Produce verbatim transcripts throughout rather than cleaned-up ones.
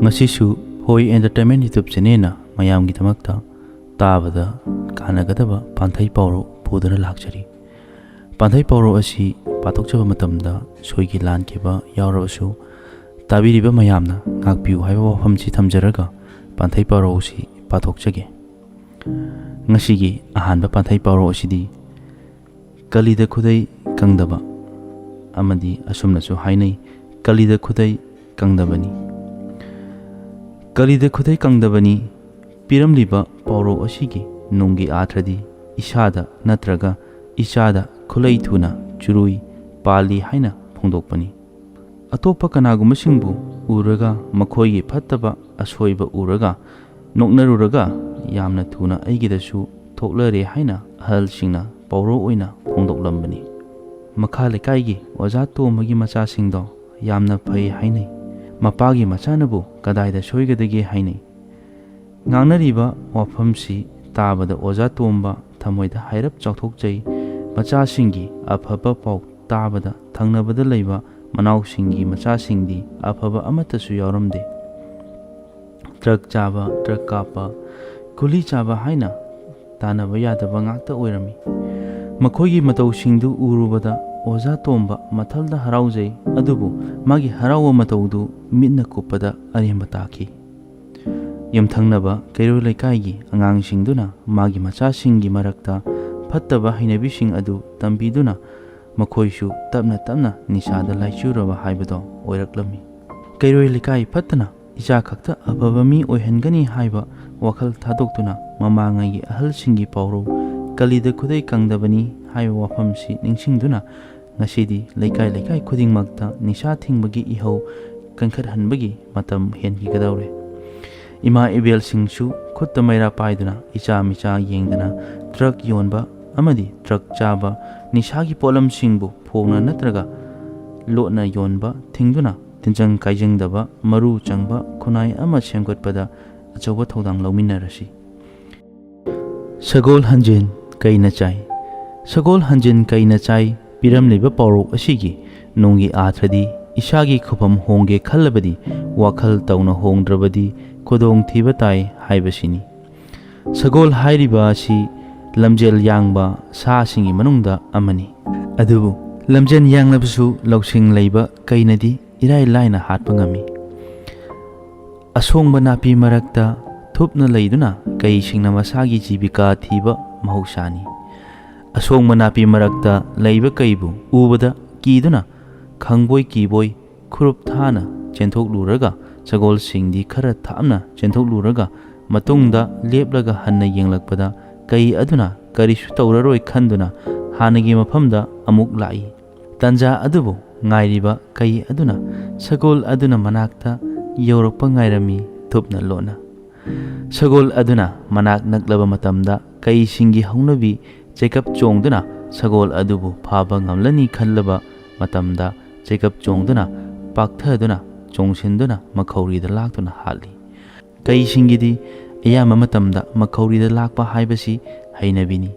ꯉꯁꯤꯁꯨ ꯍꯣꯏ Entertainment YouTube channelꯅ ꯃꯌꯥꯝꯒꯤꯗꯃꯛꯇ ꯇꯥꯕꯗ ꯀꯥꯟꯅꯒꯗꯕ ꯄꯥꯟꯊꯩ ꯄꯥꯎꯔꯧ ꯄꯨꯗꯨꯅ ꯂꯥꯛꯆꯔꯤ꯫ ꯄꯥꯟꯊꯩ ꯄꯥꯎꯔꯧ ꯑꯁꯤ ꯄꯥꯊꯣꯛꯆꯕ ꯃꯇꯝꯗ ꯁꯣꯏꯈꯤ ꯂꯥꯟꯈꯤꯕ ꯌꯥꯎꯔꯕꯁꯨ ꯇꯥꯕꯤꯔꯤꯕ ꯃꯌꯥꯝꯅ ꯉꯥꯛꯄꯤꯌꯨ ꯍꯥꯏꯕ ꯋꯥꯐꯝꯁꯤ ꯊꯝꯖꯔꯒ ꯄꯥꯟꯊꯩ ꯄꯥꯎꯔꯧꯁꯤ ꯄꯥꯊꯣꯛꯆꯒꯦ꯫ ꯉꯁꯤꯒꯤ ꯑꯍꯥꯟꯕ ꯄꯥꯟꯊꯩ ꯄꯥꯎꯔꯧ ꯑꯁꯤꯗꯤ ꯀꯂꯤꯗ ꯈꯨꯗꯩ ꯀꯪꯗꯕ ꯑꯃꯗꯤ ꯑꯁꯨꯝꯅꯁꯨ ꯍꯥꯏꯅꯩ, ꯀꯂꯤꯗ ꯈꯨꯗꯩ ꯀꯪꯗꯕꯅꯤ꯫ ꯀꯂꯤꯗ ꯈꯨꯗꯩ ꯀꯪꯗꯕꯅꯤ꯫ ꯄꯤꯔꯝꯂꯤꯕ ꯄꯥꯎꯔꯧ ꯑꯁꯤꯒꯤ ꯅꯨꯡꯒꯤ ꯑꯥꯊ꯭ꯔꯗꯤ ꯏꯁꯥꯗ ꯅꯠꯇ꯭ꯔꯒ ꯏꯆꯥꯗ ꯈꯨꯂꯩ ꯊꯨꯅ ꯆꯨꯔꯨꯏ ꯄꯥꯜꯂꯤ ꯍꯥꯏꯅ ꯐꯣꯡꯗꯣꯛꯄꯅꯤ꯫ ꯑꯇꯣꯞꯄ ꯀꯅꯥꯒꯨꯝꯕꯁꯤꯡꯕꯨ ꯎꯔꯒ ꯃꯈꯣꯏꯒꯤ ꯐꯠꯇꯕ ꯑꯁꯣꯏꯕ ꯎꯔꯒ ꯅꯣꯛꯅꯔꯨꯔꯒ ꯌꯥꯝꯅ ꯊꯨꯅ ꯑꯩꯒꯤꯗꯁꯨ ꯊꯣꯛꯂꯔꯦ ꯍꯥꯏꯅ ꯑꯍꯜꯁꯤꯡꯅ ꯄꯥꯎꯔꯧ ꯑꯣꯏꯅ ꯐꯣꯡꯗꯣꯛꯂꯝꯕꯅꯤ꯫ ꯃꯈꯥ ꯂꯩꯀꯥꯏꯒꯤ ꯑꯣꯖꯥ ꯇꯣꯝꯕꯒꯤ ꯃꯆꯥꯁꯤꯡꯗꯣ ꯌꯥꯝꯅ ꯐꯩ ꯍꯥꯏꯅꯩ꯫ ꯃꯄꯥꯒꯤ ꯃꯆꯥꯅꯕꯨ ꯀꯗꯥꯏꯗ ꯁꯣꯏꯒꯗꯒꯦ ꯍꯥꯏꯅꯩ꯫ ꯉꯥꯡꯅꯔꯤꯕ ꯋꯥꯐꯝꯁꯤ ꯇꯥꯕꯗ ꯑꯣꯖꯥ ꯇꯣꯝꯕ ꯊꯃꯣꯏꯗ ꯍꯥꯏꯔꯞ ꯆꯥꯎꯊꯣꯛꯆꯩ꯫ ꯃꯆꯥꯁꯤꯡꯒꯤ ꯑꯐꯕ ꯄꯥꯎ ꯇꯥꯕꯗ ꯊꯪꯅꯕꯗ ꯂꯩꯕ ꯃꯅꯥꯎꯁꯤꯡꯒꯤ ꯃꯆꯥꯁꯤꯡꯗꯤ ꯑꯐꯕ ꯑꯃꯠꯇꯁꯨ ꯌꯥꯎꯔꯝꯗꯦ꯫ ꯗ꯭ꯔꯒ ꯆꯥꯕ, ꯗ꯭ꯔꯒ ꯀꯥꯞꯄ, ꯒꯨꯂꯤ ꯆꯥꯕ ꯍꯥꯏꯅ ꯇꯥꯟꯅꯕ ꯌꯥꯗꯕ ꯉꯥꯛꯇ ꯑꯣꯏꯔꯝꯃꯤ꯫ ꯃꯈꯣꯏꯒꯤ ꯃꯇꯧꯁꯤꯡꯗꯨ ꯎꯔꯨꯕꯗ ꯑꯣꯖꯥ ꯇꯣꯝꯕ ꯃꯊꯜꯗ ꯍꯔꯥꯎꯖꯩ, ꯑꯗꯨꯕꯨ ꯃꯥꯒꯤ ꯍꯔꯥꯎꯕ ꯃꯇꯧꯗꯨ ꯃꯤꯠꯅ ꯀꯨꯞꯄꯗ ꯑꯔꯦꯝꯕ ꯇꯥꯈꯤ꯫ ꯌꯨꯝꯊꯪꯅꯕ ꯀꯩꯔꯣꯏ ꯂꯩꯀꯥꯏꯒꯤ ꯑꯉꯥꯡꯁꯤꯡꯗꯨꯅ ꯃꯥꯒꯤ ꯃꯆꯥꯁꯤꯡꯒꯤ ꯃꯔꯛꯇ ꯐꯠꯇꯕ ꯍꯩꯅꯕꯤꯁꯤꯡ ꯑꯗꯨ ꯇꯝꯕꯤꯗꯨꯅ ꯃꯈꯣꯏꯁꯨ ꯇꯞꯅ ꯇꯞꯅ ꯅꯤꯁꯥꯗ ꯂꯥꯏꯆꯨꯔꯕ ꯍꯥꯏꯕꯗꯣ ꯑꯣꯏꯔꯛꯂꯝꯃꯤ꯫ ꯀꯩꯔꯣꯏ ꯂꯩꯀꯥꯏ ꯐꯠꯇꯅ ꯏꯆꯥ ꯈꯛꯇ ꯑꯐꯕ ꯃꯤ ꯑꯣꯏꯍꯟꯒꯅꯤ ꯍꯥꯏꯕ ꯋꯥꯈꯜ ꯊꯥꯗꯣꯛꯇꯨꯅ ꯃꯃꯥꯡꯉꯩꯒꯤ ꯑꯍꯜꯁꯤꯡꯒꯤ ꯄꯥꯎꯔꯧ "ꯀꯂꯤꯗ ꯈꯨꯗꯩ ꯀꯪꯗꯕꯅꯤ" ꯍꯥꯏꯕ ꯋꯥꯐꯝꯁꯤ ꯅꯤꯡꯁꯤꯡꯗꯨꯅ ꯉꯁꯤꯗꯤ ꯂꯩꯀꯥꯏ ꯂꯩꯀꯥꯏ ꯈꯨꯗꯤꯡꯃꯛꯇ ꯅꯤꯁꯥ ꯊꯤꯡꯕꯒꯤ ꯏꯍꯧ ꯀꯟꯈꯠꯍꯟꯕꯒꯤ ꯃꯇꯝ ꯍꯦꯟꯈꯤꯒꯗꯧꯔꯦ꯫ ꯏꯃꯥ ꯏꯕꯦꯜꯁꯤꯡꯁꯨ ꯈꯨꯠꯇ ꯃꯩꯔꯥ ꯄꯥꯏꯗꯨꯅ ꯏꯆꯥ ꯃꯤꯆꯥ ꯌꯦꯡꯗꯅ ꯗ꯭ꯔꯒ ꯌꯣꯟꯕ ꯑꯃꯗꯤ ꯗ꯭ꯔꯒ ꯆꯥꯕ, ꯅꯤꯁꯥꯒꯤ ꯄꯣꯠꯂꯝꯁꯤꯡꯕꯨ ꯐꯣꯡꯅ ꯅꯠꯇ꯭ꯔꯒ ꯂꯣꯠꯅ ꯌꯣꯟꯕ ꯊꯤꯡꯗꯨꯅ ꯇꯤꯟꯖꯪ ꯀꯥꯏꯖꯪꯗꯕ ꯃꯔꯨ ꯆꯪꯕ ꯈꯨꯟꯅꯥꯏ ꯑꯃ ꯁꯦꯝꯒꯠꯄꯗ ꯑꯆꯧꯕ ꯊꯧꯗꯥꯡ ꯂꯧꯃꯤꯟꯅꯔꯁꯤ꯫ ꯁꯒꯣꯜ ꯍꯟꯖꯦꯟ ꯀꯩꯅ ꯆꯥꯏ꯫ ꯁꯒꯣꯜ ꯍꯟꯖꯦꯟ ꯀꯩꯅ ꯆꯥꯏ꯫ ꯄꯤꯔꯝꯂꯤꯕ ꯄꯥꯎꯔꯧ ꯑꯁꯤꯒꯤ ꯅꯨꯡꯒꯤ ꯑꯥꯊ꯭ꯔꯗꯤ ꯏꯁꯥꯒꯤ ꯈꯨꯐꯝ ꯍꯣꯡꯒꯦ ꯈꯜꯂꯕꯗꯤ ꯋꯥꯈꯜ ꯇꯧꯅ ꯍꯣꯡꯗ꯭ꯔꯕꯗꯤ ꯈꯨꯗꯣꯡꯊꯤꯕ ꯇꯥꯏ ꯍꯥꯏꯕꯁꯤꯅꯤ꯫ ꯁꯒꯣꯜ ꯍꯥꯏꯔꯤꯕ ꯑꯁꯤ ꯂꯝꯖꯦꯜ ꯌꯥꯡꯕ ꯁꯥꯁꯤꯡꯒꯤ ꯃꯅꯨꯡꯗ ꯑꯃꯅꯤ꯫ ꯑꯗꯨꯕꯨ ꯂꯝꯖꯦꯜ ꯌꯥꯡꯂꯕꯁꯨ ꯂꯧꯁꯤꯡ ꯂꯩꯕ ꯀꯩꯅꯗꯤ ꯏꯔꯥꯏ ꯂꯥꯏꯅ ꯍꯥꯠꯄ ꯉꯝꯃꯤ꯫ ꯑꯁꯣꯡꯕ ꯅꯥꯄꯤ ꯃꯔꯛꯇ ꯊꯨꯞꯅ ꯂꯩꯗꯨꯅ ꯀꯩꯁꯤꯡꯅ ꯃꯁꯥꯒꯤ ꯖꯤꯕꯤꯀꯥ ꯊꯤꯕ ꯃꯍꯧꯁꯥꯅꯤ꯫ ꯑꯁꯣꯡꯕ ꯅꯥꯄꯤ ꯃꯔꯛꯇ ꯂꯩꯕ ꯀꯩꯕꯨ ꯎꯕꯗ ꯀꯤꯗꯨꯅ ꯈꯪꯕꯣꯏ ꯀꯤꯕꯣꯏ ꯈꯨꯔꯨꯞ ꯊꯥꯅ ꯆꯦꯟꯊꯣꯛꯂꯨꯔꯒ, ꯁꯒꯣꯜꯁꯤꯡꯗꯤ ꯈꯔ ꯊꯥꯞꯅ ꯆꯦꯟꯊꯣꯛꯂꯨꯔꯒ ꯃꯇꯨꯡꯗ ꯂꯦꯞꯂꯒ ꯍꯟꯅ ꯌꯦꯡꯂꯛꯄꯗ ꯀꯩ ꯑꯗꯨꯅ ꯀꯔꯤꯁꯨ ꯇꯧꯔꯔꯣꯏ ꯈꯟꯗꯨꯅ ꯍꯥꯟꯅꯒꯤ ꯃꯐꯝꯗ ꯑꯃꯨꯛ ꯂꯥꯛꯏ꯫ ꯇꯟꯖꯥ ꯑꯗꯨꯕꯨ ꯉꯥꯏꯔꯤꯕ ꯀꯩ ꯑꯗꯨꯅ ꯁꯒꯣꯜ ꯑꯗꯨꯅ ꯃꯅꯥꯛꯇ ꯌꯧꯔꯛꯄ ꯉꯥꯏꯔꯝꯃꯤ ꯊꯨꯞꯅ ꯂꯣꯠꯅ꯫ ꯁꯒꯣꯜ ꯑꯗꯨꯅ ꯃꯅꯥꯛ ꯅꯛꯂꯕ ꯃꯇꯝꯗ ꯀꯩꯁꯤꯡꯒꯤ ꯍꯧꯅꯕꯤ ꯆꯦꯀꯞ ꯆꯣꯡꯗꯨꯅ ꯁꯒꯣꯜ ꯑꯗꯨꯕꯨ ꯐꯥꯕ ꯉꯝꯂꯅꯤ ꯈꯜꯂꯕ ꯃꯇꯝꯗ ꯆꯦꯀꯞ ꯆꯣꯡꯗꯨꯅ ꯄꯥꯛꯊꯗꯨꯅ ꯆꯣꯡꯁꯤꯟꯗꯨꯅ ꯃꯈꯧꯔꯤꯗ ꯂꯥꯛꯇꯨꯅ ꯍꯥꯠꯂꯤ꯫ ꯀꯩꯁꯤꯡꯒꯤꯗꯤ ꯑꯌꯥꯝꯕ ꯃꯇꯝꯗ ꯃꯈꯧꯔꯤꯗ ꯂꯥꯛꯄ ꯍꯥꯏꯕꯁꯤ ꯍꯩꯅꯕꯤꯅꯤ꯫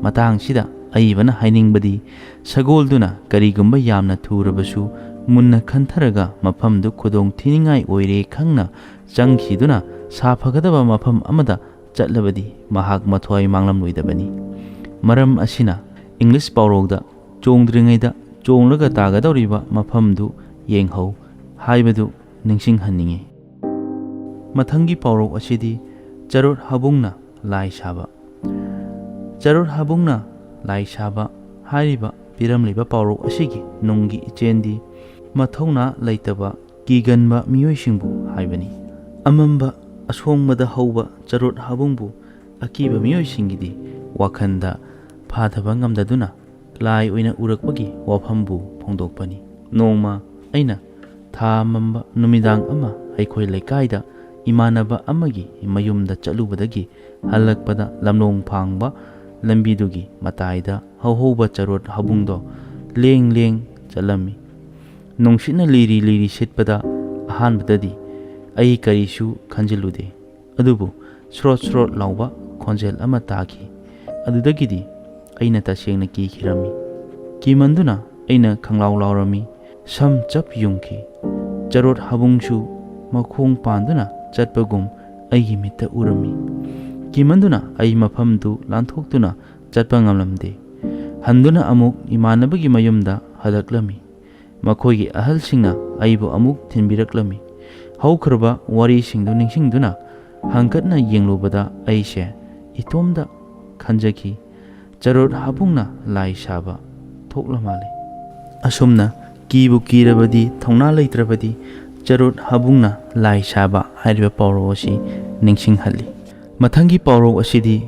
ꯃꯇꯥꯡꯁꯤꯗ ꯑꯏꯕꯅ ꯍꯥꯏꯅꯤꯡꯕꯗꯤ ꯁꯒꯣꯜꯗꯨꯅ ꯀꯔꯤꯒꯨꯝꯕ ꯌꯥꯝꯅ ꯊꯨꯔꯕꯁꯨ ꯃꯨꯟꯅ ꯈꯟꯊꯔꯒ ꯃꯐꯝꯗꯨ ꯈꯨꯗꯣꯡ ꯊꯤꯅꯤꯡꯉꯥꯏ ꯑꯣꯏꯔꯦ ꯈꯪꯅ ꯆꯪꯈꯤꯗꯨꯅ ꯁꯥꯐꯒꯗꯕ ꯃꯐꯝ ꯑꯃꯗ ꯆꯠꯂꯕꯗꯤ ꯃꯍꯥꯛ ꯃꯊ꯭ꯋꯥꯏ ꯃꯥꯡꯂꯝꯂꯣꯏꯗꯕꯅꯤ꯫ ꯃꯔꯝ ꯑꯁꯤꯅ ꯏꯪꯂꯤꯁ ꯄꯥꯎꯔꯧꯗ "ꯆꯣꯡꯗ꯭ꯔꯤꯉꯩꯗ ꯆꯣꯡꯂꯒ ꯇꯥꯒꯗꯧꯔꯤꯕ ꯃꯐꯝꯗꯨ ꯌꯦꯡꯍꯧ" ꯍꯥꯏꯕꯗꯨ ꯅꯤꯡꯁꯤꯡꯍꯟꯅꯤꯡꯏ꯫ ꯃꯊꯪꯒꯤ ꯄꯥꯎꯔꯧ ꯑꯁꯤꯗꯤ ꯆꯔꯨꯠ ꯍꯥꯕꯨꯡꯅ ꯂꯥꯏ ꯁꯥꯕ꯫ ꯆꯔꯨꯠ ꯍꯥꯕꯨꯡꯅ ꯂꯥꯏ ꯁꯥꯕ ꯍꯥꯏꯔꯤꯕ ꯄꯤꯔꯝꯂꯤꯕ ꯄꯥꯎꯔꯧ ꯑꯁꯤꯒꯤ ꯅꯨꯡꯒꯤ ꯏꯆꯦꯟꯗꯤ ꯃꯊꯧꯅꯥ ꯂꯩꯇꯕ, ꯀꯤꯒꯟꯕ ꯃꯤꯑꯣꯏꯁꯤꯡꯕꯨ ꯍꯥꯏꯕꯅꯤ꯫ ꯑꯃꯝꯕ ꯑꯁꯣꯡꯕꯗ ꯍꯧꯕ ꯆꯔꯨꯠ ꯍꯥꯕꯨꯡꯕꯨ ꯑꯀꯤꯕ ꯃꯤꯑꯣꯏꯁꯤꯡꯒꯤꯗꯤ ꯋꯥꯈꯜꯗ ꯐꯥꯊꯕ ꯉꯝꯗꯗꯨꯅ ꯂꯥꯏ ꯑꯣꯏꯅ ꯎꯔꯛꯄꯒꯤ ꯋꯥꯐꯝꯕꯨ ꯐꯣꯡꯗꯣꯛꯄꯅꯤ꯫ ꯅꯣꯡꯃ ꯑꯩꯅ ꯊꯥ ꯃꯝꯕ ꯅꯨꯃꯤꯗꯥꯡ ꯑꯃ ꯑꯩꯈꯣꯏ ꯂꯩꯀꯥꯏꯗ ꯏꯃꯥꯟꯅꯕ ꯑꯃꯒꯤ ꯃꯌꯨꯝꯗ ꯆꯠꯂꯨꯕꯗꯒꯤ ꯍꯜꯂꯛꯄꯗ ꯂꯝꯂꯣꯡ ꯐꯥꯡꯕ ꯂꯝꯕꯤꯗꯨꯒꯤ ꯃꯇꯥꯏꯗ ꯍꯧꯍꯧꯕ ꯆꯔꯣꯠ ꯍꯥꯕꯨꯡꯗꯣ ꯂꯦꯡ ꯂꯦꯡ ꯆꯠꯂꯝꯃꯤ꯫ ꯅꯨꯡꯁꯤꯠꯅ ꯂꯤꯔꯤ ꯂꯤꯔꯤ ꯁꯤꯠꯄꯗ ꯑꯍꯥꯟꯕꯗꯗꯤ ꯑꯩ ꯀꯔꯤꯁꯨ ꯈꯟꯖꯤꯜꯂꯨꯗꯦ꯫ ꯑꯗꯨꯕꯨ ꯁ꯭ꯔꯣꯠ ꯁ꯭ꯔꯣꯠ ꯂꯥꯎꯕ ꯈꯣꯟꯖꯦꯜ ꯑꯃ ꯇꯥꯈꯤ꯫ ꯑꯗꯨꯗꯒꯤꯗꯤ ꯑꯩꯅ ꯇꯁꯦꯡꯅ ꯀꯤꯈꯤꯔꯝꯃꯤ꯫ ꯀꯤꯃꯟꯗꯨꯅ ꯑꯩꯅ ꯈꯪꯂꯥꯎ ꯂꯥꯎꯔꯝꯃꯤ꯫ ꯁꯝ ꯆꯞ ꯌꯨꯡꯈꯤ꯫ ꯆꯔꯣꯠ ꯍꯥꯕꯨꯡꯁꯨ ꯃꯈꯣꯡ ꯄꯥꯟꯗꯨꯅ ꯆꯠꯄꯒꯨꯝ ꯑꯩꯒꯤ ꯃꯤꯠꯇ ꯎꯔꯝꯃꯤ꯫ ꯀꯤꯃꯟꯗꯨꯅ ꯑꯩ ꯃꯐꯝꯗꯨ ꯂꯥꯟꯊꯣꯛꯇꯨꯅ ꯆꯠꯄ ꯉꯝꯂꯝꯗꯦ꯫ ꯍꯟꯗꯨꯅ ꯑꯃꯨꯛ ꯏꯃꯥꯟꯅꯕꯒꯤ ꯃꯌꯨꯝꯗ ꯍꯜꯂꯛꯂꯝꯃꯤ꯫ ꯃꯈꯣꯏꯒꯤ ꯑꯍꯜꯁꯤꯡꯅ ꯑꯩꯕꯨ ꯑꯃꯨꯛ ꯊꯤꯟꯕꯤꯔꯛꯂꯝꯃꯤ꯫ ꯍꯧꯈ꯭ꯔꯕ ꯋꯥꯔꯤꯁꯤꯡꯗꯨ ꯅꯤꯡꯁꯤꯡꯗꯨꯅ ꯍꯪꯀꯠꯅ ꯌꯦꯡꯂꯨꯕꯗ ꯑꯩꯁꯦ ꯏꯇꯣꯝꯗ ꯈꯟꯖꯈꯤ, "ꯆꯔꯣꯠ ꯍꯥꯕꯨꯡꯅ ꯂꯥꯏ ꯁꯥꯕ ꯊꯣꯛꯂ ꯃꯥꯜꯂꯦ"꯫ ꯑꯁꯨꯝꯅ ꯀꯤꯕꯨ ꯀꯤꯔꯕꯗꯤ, ꯊꯧꯅꯥ ꯂꯩꯇ꯭ꯔꯕꯗꯤ, "ꯆꯔꯣꯠ ꯍꯥꯕꯨꯡꯅ ꯂꯥꯏ ꯁꯥꯕ" ꯍꯥꯏꯔꯤꯕ ꯄꯥꯎꯔꯧ ꯑꯁꯤ ꯅꯤꯡꯁꯤꯡꯍꯜꯂꯤ꯫ ꯃꯊꯪꯒꯤ ꯄꯥꯎꯔꯧ ꯑꯁꯤꯗꯤ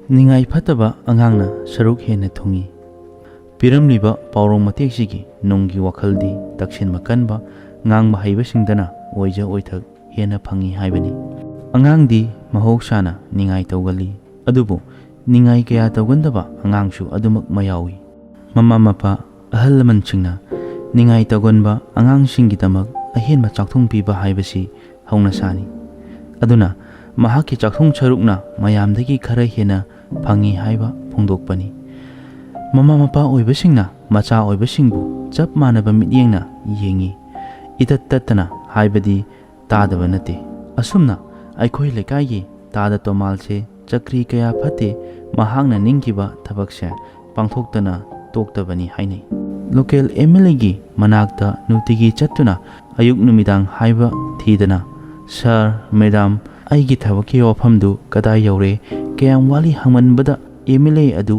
ꯅꯤꯡꯉꯥꯏ ꯐꯠꯇꯕ ꯑꯉꯥꯡꯅ ꯁꯔꯨꯛ ꯍꯦꯟꯅ ꯊꯨꯡꯏ꯫ ꯄꯤꯔꯝꯂꯤꯕ ꯄꯥꯎꯔꯧ ꯃꯇꯦꯛꯁꯤꯒꯤ ꯅꯨꯡꯒꯤ ꯋꯥꯈꯜꯗꯤ ꯇꯛꯁꯤꯟꯕ ꯀꯟꯕ, ꯉꯥꯡꯕ ꯍꯩꯕꯁꯤꯡꯗꯅ ꯑꯣꯏꯖ ꯑꯣꯏꯊꯛ ꯍꯦꯟꯅ ꯐꯪꯏ ꯍꯥꯏꯕꯅꯤ꯫ ꯑꯉꯥꯡꯗꯤ ꯃꯍꯧꯁꯥꯅ ꯅꯤꯡꯉꯥꯏ ꯇꯧꯒꯜꯂꯤ, ꯑꯗꯨꯕꯨ ꯅꯤꯡꯉꯥꯏ ꯀꯌꯥ ꯇꯧꯒꯟꯗꯕ ꯑꯉꯥꯡꯁꯨ ꯑꯗꯨꯃꯛ ꯃꯌꯥꯎꯏ꯫ ꯃꯃꯥ ꯃꯄꯥ, ꯑꯍꯜ ꯂꯃꯟꯁꯤꯡꯅ ꯅꯤꯡꯉꯥꯏ ꯇꯧꯒꯟꯕ ꯑꯉꯥꯡꯁꯤꯡꯒꯤꯗꯃꯛ ꯑꯍꯦꯟꯕ ꯆꯥꯛꯊꯨꯡ ꯄꯤꯕ ꯍꯥꯏꯕꯁꯤ ꯍꯧꯅꯁꯥꯅꯤ꯫ ꯑꯗꯨꯅ ꯃꯍꯥꯛꯀꯤ ꯆꯥꯛꯊꯨꯡ ꯁꯔꯨꯛꯅ ꯃꯌꯥꯝꯗꯒꯤ ꯈꯔ ꯍꯦꯟꯅ ꯐꯪꯏ ꯍꯥꯏꯕ ꯐꯣꯡꯗꯣꯛꯄꯅꯤ꯫ ꯃꯃꯥ ꯃꯄꯥ ꯑꯣꯏꯕꯁꯤꯡꯅ ꯃꯆꯥ ꯑꯣꯏꯕꯁꯤꯡꯕꯨ ꯆꯞ ꯃꯥꯟꯅꯕ ꯃꯤꯠꯌꯦꯡꯅ ꯌꯦꯡꯏ꯫ ꯏꯇꯠ ꯇꯠꯇꯅ ꯍꯥꯏꯕꯗꯤ ꯇꯥꯗꯕ ꯅꯠꯇꯦ꯫ ꯑꯁꯨꯝꯅ ꯑꯩꯈꯣꯏ ꯂꯩꯀꯥꯏꯒꯤ ꯇꯥꯗ ꯇꯣꯃꯥꯜꯁꯦ ꯆꯀ꯭ꯔꯤ ꯀꯌꯥ ꯐꯠꯇꯦ, ꯃꯍꯥꯛꯅ ꯅꯤꯡꯈꯤꯕ ꯊꯕꯛꯁꯦ ꯄꯥꯡꯊꯣꯛꯇꯅ ꯇꯣꯛꯇꯕꯅꯤ ꯍꯥꯏꯅꯩ꯫ ꯂꯣꯀꯦꯜ ꯑꯦꯝ ꯑꯦꯜ ꯑꯦꯒꯤ ꯃꯅꯥꯛꯇ ꯅꯨꯡꯇꯤꯒꯤ ꯆꯠꯇꯨꯅ ꯑꯌꯨꯛ ꯅꯨꯃꯤꯗꯥꯡ ꯍꯥꯏꯕ ꯊꯤꯗꯅ, "ꯁꯥꯔ, ꯃꯦꯗꯥꯝ, ꯑꯩꯒꯤ ꯊꯕꯛꯀꯤ ꯋꯥꯐꯝꯗꯨ ꯀꯗꯥꯏ ꯌꯧꯔꯦ? ꯀꯌꯥꯝ ꯋꯥꯠꯂꯤ?" ꯍꯪꯃꯟꯕꯗ ꯑꯦꯝ ꯑꯦꯜ ꯑꯦ ꯑꯗꯨ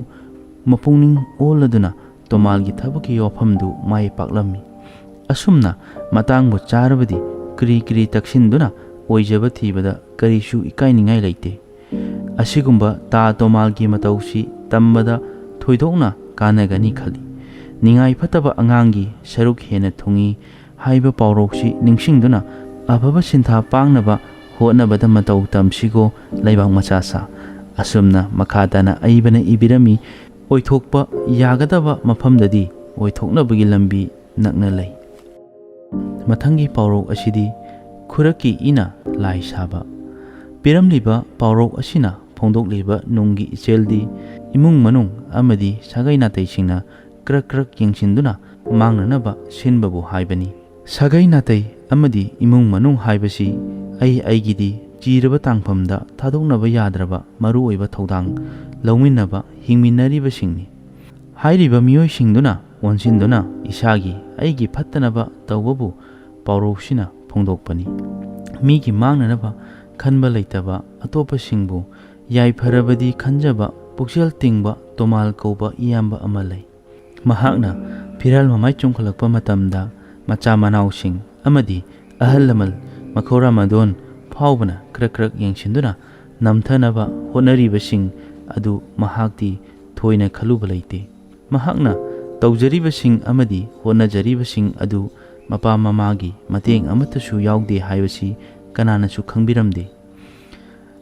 ꯃꯄꯨꯛꯅꯤꯡ ꯑꯣꯜꯂꯗꯨꯅ ꯇꯣꯃꯥꯜꯒꯤ ꯊꯕꯛꯀꯤ ꯋꯥꯐꯝꯗꯨ ꯃꯥꯏ ꯄꯥꯛꯂꯝꯃꯤ꯫ ꯑꯁꯨꯝꯅ ꯃꯇꯥꯡꯕꯨ ꯆꯥꯔꯕꯗꯤ ꯀ꯭ꯔꯤ ꯀ꯭ꯔꯤ ꯇꯛꯁꯤꯟꯗꯨꯅ ꯑꯣꯏꯖꯕ ꯊꯤꯕꯗ ꯀꯔꯤꯁꯨ ꯏꯀꯥꯏꯅꯤꯡꯉꯥꯏ ꯂꯩꯇꯦ꯫ ꯑꯁꯤꯒꯨꯝꯕ ꯇꯥ ꯇꯣꯃꯥꯜꯒꯤ ꯃꯇꯧꯁꯤ ꯇꯝꯕꯗ ꯊꯣꯏꯗꯣꯛꯅ ꯀꯥꯟꯅꯒꯅꯤ ꯈꯜꯂꯤ꯫ ꯅꯤꯡꯉꯥꯏ ꯐꯠꯇꯕ ꯑꯉꯥꯡꯒꯤ ꯁꯔꯨꯛ ꯍꯦꯟꯅ ꯊꯨꯡꯏ ꯍꯥꯏꯕ ꯄꯥꯎꯔꯧꯁꯤ ꯅꯤꯡꯁꯤꯡꯗꯨꯅ ꯑꯐꯕ ꯁꯤꯟꯊꯥ ꯄꯥꯡꯅꯕ ꯍꯣꯠꯅꯕꯗ ꯃꯇꯧ ꯇꯝꯁꯤꯀꯣ, ꯂꯩꯕꯥꯛ ꯃꯆꯥ ꯁꯥ꯫ ꯑꯁꯨꯝꯅ ꯃꯈꯥ ꯇꯥꯅ ꯑꯏꯕꯅ ꯏꯕꯤꯔꯝꯃꯤ, ꯑꯣꯏꯊꯣꯛꯄ ꯌꯥꯒꯗꯕ ꯃꯐꯝꯗꯗꯤ ꯑꯣꯏꯊꯣꯛꯅꯕꯒꯤ ꯂꯝꯕꯤ ꯅꯛꯅ ꯂꯩ꯫ ꯃꯊꯪꯒꯤ ꯄꯥꯎꯔꯧ ꯑꯁꯤꯗꯤ ꯈꯨꯔꯛꯀꯤ ꯏꯅ ꯂꯥꯏ ꯁꯥꯕ꯫ ꯄꯤꯔꯝꯂꯤꯕ ꯄꯥꯎꯔꯧ ꯑꯁꯤꯅ ꯐꯣꯡꯗꯣꯛꯂꯤꯕ ꯅꯨꯡꯒꯤ ꯏꯆꯦꯜꯗꯤ ꯏꯃꯨꯡ ꯃꯅꯨꯡ ꯑꯃꯗꯤ ꯁꯥꯒꯩ ꯅꯥꯇꯩꯁꯤꯡꯅ ꯀ꯭ꯔꯛ ꯀ꯭ꯔꯛ ꯌꯦꯡꯁꯤꯟꯗꯨꯅ ꯃꯥꯡꯅꯅꯕ ꯁꯤꯟꯕꯕꯨ ꯍꯥꯏꯕꯅꯤ꯫ ꯁꯥꯒꯩ ꯅꯥꯇꯩ ꯑꯃꯗꯤ ꯏꯃꯨꯡ ꯃꯅꯨꯡ ꯍꯥꯏꯕꯁꯤ ꯑꯩ ꯑꯩꯒꯤꯗꯤ ꯆꯤꯔꯕ ꯇꯥꯡꯐꯝꯗ ꯊꯥꯗꯣꯛꯅꯕ ꯌꯥꯗ꯭ꯔꯕ ꯃꯔꯨꯑꯣꯏꯕ ꯊꯧꯗꯥꯡ ꯂꯧꯃꯤꯟꯅꯕ ꯍꯤꯡꯃꯤꯟꯅꯔꯤꯕꯁꯤꯡꯅꯤ꯫ ꯍꯥꯏꯔꯤꯕ ꯃꯤꯑꯣꯏꯁꯤꯡꯗꯨꯅ ꯑꯣꯟꯁꯤꯟꯗꯨꯅ ꯏꯁꯥꯒꯤ ꯑꯩꯒꯤ ꯐꯠꯇꯅꯕ ꯇꯧꯕꯕꯨ ꯄꯥꯎꯔꯧꯁꯤꯅ ꯐꯣꯡꯗꯣꯛꯄꯅꯤ꯫ ꯃꯤꯒꯤ ꯃꯥꯡꯅꯅꯕ ꯈꯟꯕ ꯂꯩꯇꯕ, ꯑꯇꯣꯞꯄꯁꯤꯡꯕꯨ ꯌꯥꯏꯐꯔꯕꯗꯤ ꯈꯟꯖꯕ ꯄꯨꯛꯆꯦꯜ ꯇꯤꯡꯕ ꯇꯣꯃꯥꯜ ꯀꯧꯕ ꯏꯌꯥꯝꯕ ꯑꯃ ꯂꯩ꯫ ꯃꯍꯥꯛꯅ ꯐꯤꯔꯥꯜ ꯃꯃꯥꯏ ꯆꯣꯡꯈꯠꯂꯛꯄ ꯃꯇꯝꯗ ꯃꯆꯥ ꯃꯅꯥꯎꯁꯤꯡ ꯑꯃꯗꯤ ꯑꯍꯜ ꯂꯃꯟ ꯃꯈꯧꯔꯥ ꯃꯗꯣꯟ ꯐꯥꯎꯕꯅ ꯀ꯭ꯔꯛ ꯀ꯭ꯔꯛ ꯌꯦꯡꯁꯤꯟꯗꯨꯅ ꯅꯝꯊꯅꯕ ꯍꯣꯠꯅꯔꯤꯕꯁꯤꯡ ꯑꯗꯨ ꯃꯍꯥꯛꯇꯤ ꯊꯣꯏꯅ ꯈꯜꯂꯨꯕ ꯂꯩꯇꯦ꯫ ꯃꯍꯥꯛꯅ ꯇꯧꯖꯔꯤꯕꯁꯤꯡ ꯑꯃꯗꯤ ꯍꯣꯠꯅꯖꯔꯤꯕꯁꯤꯡ ꯑꯗꯨ ꯃꯄꯥ ꯃꯃꯥꯒꯤ ꯃꯇꯦꯡ ꯑꯃꯠꯇꯁꯨ ꯌꯥꯎꯗꯦ ꯍꯥꯏꯕꯁꯤ ꯀꯅꯥꯅꯁꯨ ꯈꯪꯕꯤꯔꯝꯗꯦ꯫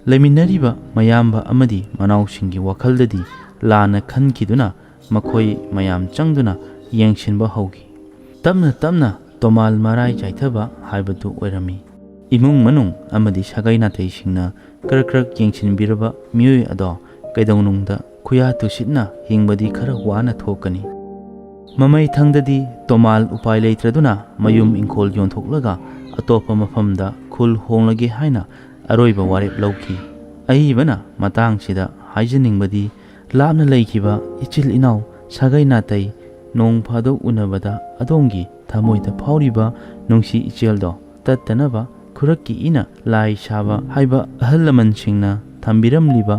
ꯂꯩꯃꯤꯟꯅꯔꯤꯕ ꯃꯌꯥꯝꯕ ꯑꯃꯗꯤ ꯃꯅꯥꯎꯁꯤꯡꯒꯤ ꯋꯥꯈꯜꯗꯗꯤ ꯂꯥꯟꯅ ꯈꯟꯈꯤꯗꯨꯅ ꯃꯈꯣꯏ ꯃꯌꯥꯝ ꯆꯪꯗꯨꯅ ꯌꯦꯡꯁꯤꯟꯕ ꯍꯧꯈꯤ꯫ ꯇꯞꯅ ꯇꯞꯅ ꯇꯣꯃꯥꯜ ꯃꯔꯥꯏ ꯆꯥꯏꯊꯕ ꯍꯥꯏꯕꯗꯨ ꯑꯣꯏꯔꯝꯃꯤ꯫ ꯏꯃꯨꯡ ꯃꯅꯨꯡ ꯑꯃꯗꯤ ꯁꯥꯒꯩ ꯅꯥꯇꯩꯁꯤꯡꯅ ꯀ꯭ꯔꯛ ꯀ꯭ꯔꯛ ꯌꯦꯡꯁꯤꯟꯕꯤꯔꯕ ꯃꯤꯑꯣꯏ ꯑꯗꯣ ꯀꯩꯗꯧꯅꯨꯡꯗ ꯈꯨꯌꯥ ꯇꯨꯁꯤꯠꯅ ꯍꯤꯡꯕꯗꯤ ꯈꯔ ꯋꯥꯅ ꯊꯣꯛꯀꯅꯤ꯫ ꯃꯃꯩ ꯊꯪꯗꯗꯤ ꯇꯣꯃꯥꯜ ꯎꯄꯥꯏ ꯂꯩꯇ꯭ꯔꯗꯨꯅ ꯃꯌꯨꯝ ꯏꯪꯈꯣꯜ ꯌꯣꯟꯊꯣꯛꯂꯒ ꯑꯇꯣꯞꯄ ꯃꯐꯝꯗ ꯈꯨꯜ ꯍꯣꯡꯂꯒꯦ ꯍꯥꯏꯅ ꯑꯔꯣꯏꯕ ꯋꯥꯔꯦꯞ ꯂꯧꯈꯤ꯫ ꯑꯏꯕꯅ ꯃꯇꯥꯡꯁꯤꯗ ꯍꯥꯏꯖꯅꯤꯡꯕꯗꯤ, ꯂꯥꯞꯅ ꯂꯩꯈꯤꯕ ꯏꯆꯤꯜ ꯏꯅꯥꯎ ꯁꯥꯒꯩ ꯅꯥꯇꯩ ꯅꯣꯡ ꯐꯥꯗꯣꯛ ꯎꯅꯕꯗ ꯑꯗꯣꯝꯒꯤ ꯊꯃꯣꯏꯗ ꯐꯥꯎꯔꯤꯕ ꯅꯨꯡꯁꯤ ꯏꯆꯦꯜꯗꯣ ꯇꯠꯇꯅꯕ ꯈꯨꯔꯛꯀꯤ ꯏꯅ ꯂꯥꯏ ꯁꯥꯕ ꯍꯥꯏꯕ ꯑꯍꯜ ꯂꯃꯟꯁꯤꯡꯅ ꯊꯝꯕꯤꯔꯝꯂꯤꯕ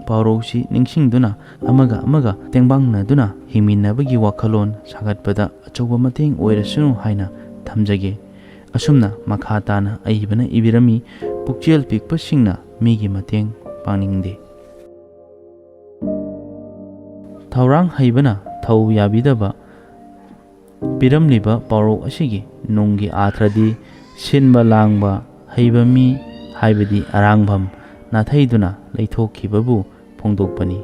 ꯄꯥꯎꯔꯧꯁꯤ ꯅꯤꯡꯁꯤꯡꯗꯨꯅ ꯑꯃꯒ ꯑꯃꯒ ꯇꯦꯡꯕꯥꯡꯅꯗꯨꯅ ꯍꯤꯡꯃꯤꯟꯅꯕꯒꯤ ꯋꯥꯈꯜꯂꯣꯟ ꯁꯥꯒꯠꯄꯗ ꯑꯆꯧꯕ ꯃꯇꯦꯡ ꯑꯣꯏꯔꯁꯅꯨ ꯍꯥꯏꯅ ꯊꯝꯖꯒꯦ꯫ ꯑꯁꯨꯝꯅ ꯃꯈꯥ ꯇꯥꯅ ꯑꯏꯕꯅ ꯏꯕꯤꯔꯝꯃꯤ, ꯄꯨꯛꯆꯦꯜ ꯄꯤꯛꯄꯁꯤꯡꯅ ꯃꯤꯒꯤ ꯃꯇꯦꯡ ꯄꯥꯡꯅꯤꯡꯗꯦ꯫ ꯊꯧꯔꯥꯡ ꯍꯩꯕꯅ ꯊꯧ ꯌꯥꯕꯤꯗꯕ꯫ ꯄꯤꯔꯝꯂꯤꯕ ꯄꯥꯎꯔꯧ ꯑꯁꯤꯒꯤ ꯅꯨꯡꯒꯤ ꯑꯥꯊ꯭ꯔꯗꯤ ꯁꯤꯟꯕ ꯂꯥꯡꯕ ꯍꯩꯕ ꯃꯤ, ꯍꯥꯏꯕꯗꯤ ꯑꯔꯥꯡꯐꯝ ꯅꯥꯊꯩꯗꯨꯅ ꯂꯩꯊꯣꯛꯈꯤꯕꯕꯨ ꯐꯣꯡꯗꯣꯛꯄꯅꯤ꯫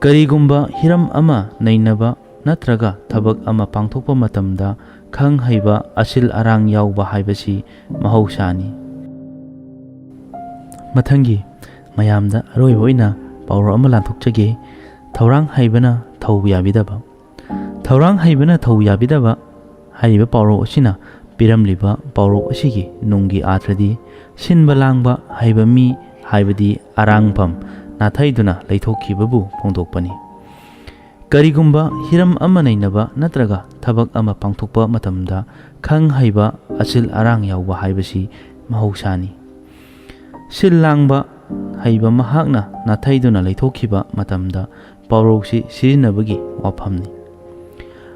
ꯀꯔꯤꯒꯨꯝꯕ ꯍꯤꯔꯝ ꯑꯃ ꯅꯩꯅꯕ ꯅꯠꯇ꯭ꯔꯒ ꯊꯕꯛ ꯑꯃ ꯄꯥꯡꯊꯣꯛꯄ ꯃꯇꯝꯗ ꯈꯪ ꯍꯩꯕ, ꯑꯁꯤꯜ ꯑꯔꯥꯡ ꯌꯥꯎꯕ ꯍꯥꯏꯕꯁꯤ ꯃꯍꯧꯁꯥꯅꯤ꯫ ꯃꯊꯪꯒꯤ ꯃꯌꯥꯝꯗ ꯑꯔꯣꯏꯕ ꯑꯣꯏꯅ ꯄꯥꯎꯔꯧ ꯑꯃ ꯂꯥꯟꯊꯣꯛꯆꯒꯦ꯫ ꯊꯧꯔꯥꯡ ꯍꯩꯕꯅ ꯊꯧ ꯌꯥꯕꯤꯗꯕ꯫ ꯊꯧꯔꯥꯡ ꯍꯩꯕꯅ ꯊꯧ ꯌꯥꯕꯤꯗꯕ ꯍꯥꯏꯔꯤꯕ ꯄꯥꯎꯔꯧ ꯑꯁꯤꯅ ꯄꯤꯔꯝꯂꯤꯕ ꯄꯥꯎꯔꯧ ꯑꯁꯤꯒꯤ ꯅꯨꯡꯒꯤ ꯑꯥꯔꯊꯗꯤ, ꯁꯤꯟꯕ ꯂꯥꯡꯕ ꯍꯩꯕ ꯃꯤ ꯍꯥꯏꯕꯗꯤ ꯑꯔꯥꯡꯐꯝ ꯅꯥꯊꯩꯗꯨꯅ ꯂꯩꯊꯣꯛꯈꯤꯕꯕꯨ ꯐꯣꯡꯗꯣꯛꯄꯅꯤ꯫ ꯀꯔꯤꯒꯨꯝꯕ ꯍꯤꯔꯝ ꯑꯃ ꯅꯩꯅꯕ ꯅꯠꯇ꯭ꯔꯒ ꯊꯕꯛ ꯑꯃ ꯄꯥꯡꯊꯣꯛꯄ ꯃꯇꯝꯗ ꯈꯪ ꯍꯩꯕ, ꯑꯁꯤꯜ ꯑꯔꯥꯡ ꯌꯥꯎꯕ ꯍꯥꯏꯕꯁꯤ ꯃꯍꯧꯁꯥꯅꯤ꯫ ꯁꯤꯜ ꯂꯥꯡꯕ ꯍꯩꯕ ꯃꯍꯥꯛꯅ ꯅꯥꯊꯩꯗꯨꯅ ꯂꯩꯊꯣꯛꯈꯤꯕ ꯃꯇꯝꯗ ꯄꯥꯎꯔꯧꯁꯤ ꯁꯤꯖꯤꯟꯅꯕꯒꯤ ꯋꯥꯐꯝꯅꯤ꯫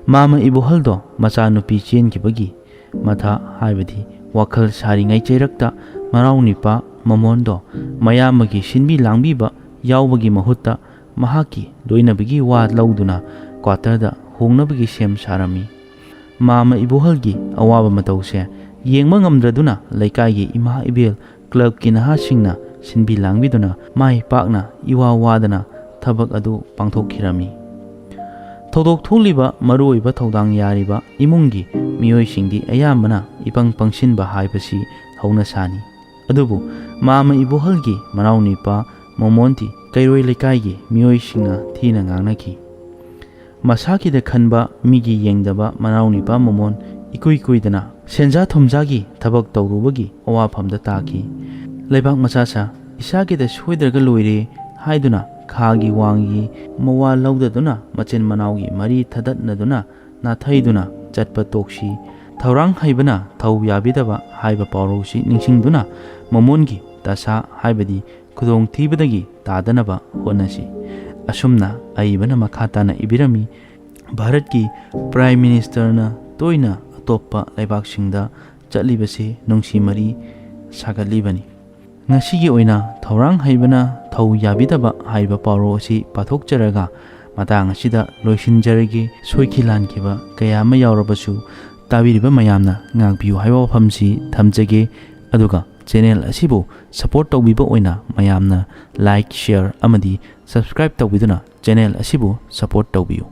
ꯃꯥꯃ ꯏꯕꯣꯍꯜꯗꯣ ꯃꯆꯥꯅꯨꯄꯤ ꯆꯦꯟꯈꯤꯕꯒꯤ ꯃꯊꯥ, ꯍꯥꯏꯕꯗꯤ ꯋꯥꯈꯜ ꯁꯥꯔꯤꯉꯩ ꯆꯩꯔꯛꯇ ꯃꯅꯥꯎꯅꯤꯄꯥ ꯃꯃꯣꯟꯗꯣ ꯃꯌꯥꯝꯕꯒꯤ ꯁꯤꯟꯕꯤ ꯂꯥꯡꯕꯤꯕ ꯌꯥꯎꯕꯒꯤ ꯃꯍꯨꯠꯇ ꯃꯍꯥꯛꯀꯤ ꯂꯣꯏꯅꯕꯒꯤ ꯋꯥ ꯂꯧꯗꯨꯅ ꯀ꯭ꯋꯥꯇꯔꯗ ꯍꯣꯡꯅꯕꯒꯤ ꯁꯦꯝ ꯁꯥꯔꯝꯃꯤ꯫ ꯃꯥꯃ ꯏꯕꯣꯍꯜꯒꯤ ꯑꯋꯥꯕ ꯃꯇꯧꯁꯦ ꯌꯦꯡꯕ ꯉꯝꯗ꯭ꯔꯗꯨꯅ ꯂꯩꯀꯥꯏꯒꯤ ꯏꯃꯥ ꯏꯕꯦꯜ, ꯀ꯭ꯂꯕꯀꯤ ꯅꯍꯥꯁꯤꯡꯅ ꯁꯤꯟꯕꯤ ꯂꯥꯡꯕꯤꯗꯨꯅ ꯃꯥꯏ ꯄꯥꯛꯅ ꯏꯋꯥ ꯋꯥꯗꯅ ꯊꯕꯛ ꯑꯗꯨ ꯄꯥꯡꯊꯣꯛꯈꯤꯔꯝꯃꯤ꯫ ꯊꯧꯗꯣꯛ ꯊꯣꯛꯂꯤꯕ ꯃꯔꯨꯑꯣꯏꯕ ꯊꯧꯗꯥꯡ ꯌꯥꯔꯤꯕ ꯏꯃꯨꯡꯒꯤ ꯃꯤꯑꯣꯏꯁꯤꯡꯗꯤ ꯑꯌꯥꯝꯕꯅ ꯏꯄꯪ ꯄꯪꯁꯤꯟꯕ ꯍꯥꯏꯕꯁꯤ ꯍꯧꯅꯁꯥꯅꯤ꯫ ꯑꯗꯨꯕꯨ ꯃꯥꯃ ꯏꯕꯣꯍꯜꯒꯤ ꯃꯅꯥꯎꯅꯤꯄꯥ ꯃꯣꯃꯣꯟꯇꯤ ꯀꯩꯔꯣꯏ ꯂꯩꯀꯥꯏꯒꯤ ꯃꯤꯑꯣꯏꯁꯤꯡꯅ ꯊꯤꯅ ꯉꯥꯡꯅꯈꯤ꯫ ꯃꯁꯥꯒꯤꯗ ꯈꯟꯕ ꯃꯤꯒꯤ ꯌꯦꯡꯗꯕ ꯃꯅꯥꯎꯅꯤꯄꯥ ꯃꯣꯃꯣꯟ ꯏꯀꯨꯏ ꯀꯨꯏꯗꯅ ꯁꯦꯟꯖꯥ ꯊꯨꯝꯖꯥꯒꯤ ꯊꯕꯛ ꯇꯧꯔꯨꯕꯒꯤ ꯑꯋꯥꯐꯝꯗ ꯇꯥꯈꯤ꯫ ꯂꯩꯕꯥꯛ ꯃꯆꯥ ꯁꯥ ꯏꯁꯥꯒꯤꯗ ꯁꯣꯏꯗ꯭ꯔꯒ ꯂꯣꯏꯔꯦ ꯍꯥꯏꯗꯨꯅ ꯈꯥꯒꯤ ꯋꯥꯡꯒꯤ ꯃꯋꯥ ꯂꯧꯗꯗꯨꯅ ꯃꯆꯤꯟ ꯃꯅꯥꯎꯒꯤ ꯃꯔꯤ ꯊꯗꯠꯅꯗꯨꯅ ꯅꯥꯊꯩꯗꯨꯅ ꯆꯠꯄ ꯇꯣꯛꯁꯤ꯫ ꯊꯧꯔꯥꯡ ꯍꯩꯕꯅ ꯊꯧ ꯌꯥꯕꯤꯗꯕ ꯍꯥꯏꯕ ꯄꯥꯎꯔꯧꯁꯤ ꯅꯤꯡꯁꯤꯡꯗꯨꯅ ꯃꯣꯃꯣꯟꯒꯤ ꯗꯁꯥ ꯍꯥꯏꯕꯗꯤ ꯈꯨꯗꯣꯡꯊꯤꯕꯗꯒꯤ ꯇꯥꯗꯅꯕ ꯍꯣꯠꯅꯁꯤ꯫ ꯑꯁꯨꯝꯅ ꯑꯏꯕꯅ ꯃꯈꯥ ꯇꯥꯅ ꯏꯕꯤꯔꯝꯃꯤ, ꯚꯥꯔꯠꯀꯤ ꯄ꯭ꯔꯥꯏꯝ ꯃꯤꯅꯤꯁꯇꯔꯅ ꯇꯣꯏꯅ ꯑꯇꯣꯞꯄ ꯂꯩꯕꯥꯛꯁꯤꯡꯗ ꯆꯠꯂꯤꯕꯁꯤ ꯅꯨꯡꯁꯤ ꯃꯔꯤ ꯁꯥꯒꯠꯂꯤꯕꯅꯤ꯫ ꯉꯁꯤꯒꯤ ꯑꯣꯏꯅ ꯊꯧꯔꯥꯡ ꯍꯩꯕꯅ ꯊꯧ ꯌꯥꯕꯤꯗꯕ ꯍꯥꯏꯔꯤꯕ ꯄꯥꯎꯔꯧ ꯑꯁꯤ ꯄꯥꯊꯣꯛꯆꯔꯒ ꯃꯇꯥꯡ ꯑꯁꯤꯗ ꯂꯣꯏꯁꯤꯟꯖꯔꯒꯦ꯫ ꯁꯣꯏꯈꯤ ꯂꯥꯟꯈꯤꯕ ꯀꯌꯥ ꯑꯃ ꯌꯥꯎꯔꯕꯁꯨ ꯇꯥꯕꯤꯔꯤꯕ ꯃꯌꯥꯝꯅ ꯉꯥꯛꯄꯤꯌꯨ ꯍꯥꯏꯕ ꯋꯥꯐꯝꯁꯤ ꯊꯝꯖꯒꯦ꯫ ꯑꯗꯨꯒ ꯆꯦꯅꯦꯜ ꯑꯁꯤꯕꯨ ꯁꯄꯣꯔꯠ ꯇꯧꯕꯤꯕ ꯑꯣꯏꯅ ꯃꯌꯥꯝꯅ ꯂꯥꯏꯛ, ꯁꯤꯌꯔ ꯑꯃꯗꯤ ꯁꯕꯁꯀ꯭ꯔꯥꯏꯕ ꯇꯧꯕꯤꯗꯨꯅ ꯆꯦꯅꯦꯜ ꯑꯁꯤꯕꯨ ꯁꯄꯣꯔꯠ ꯇꯧꯕꯤꯌꯨ꯫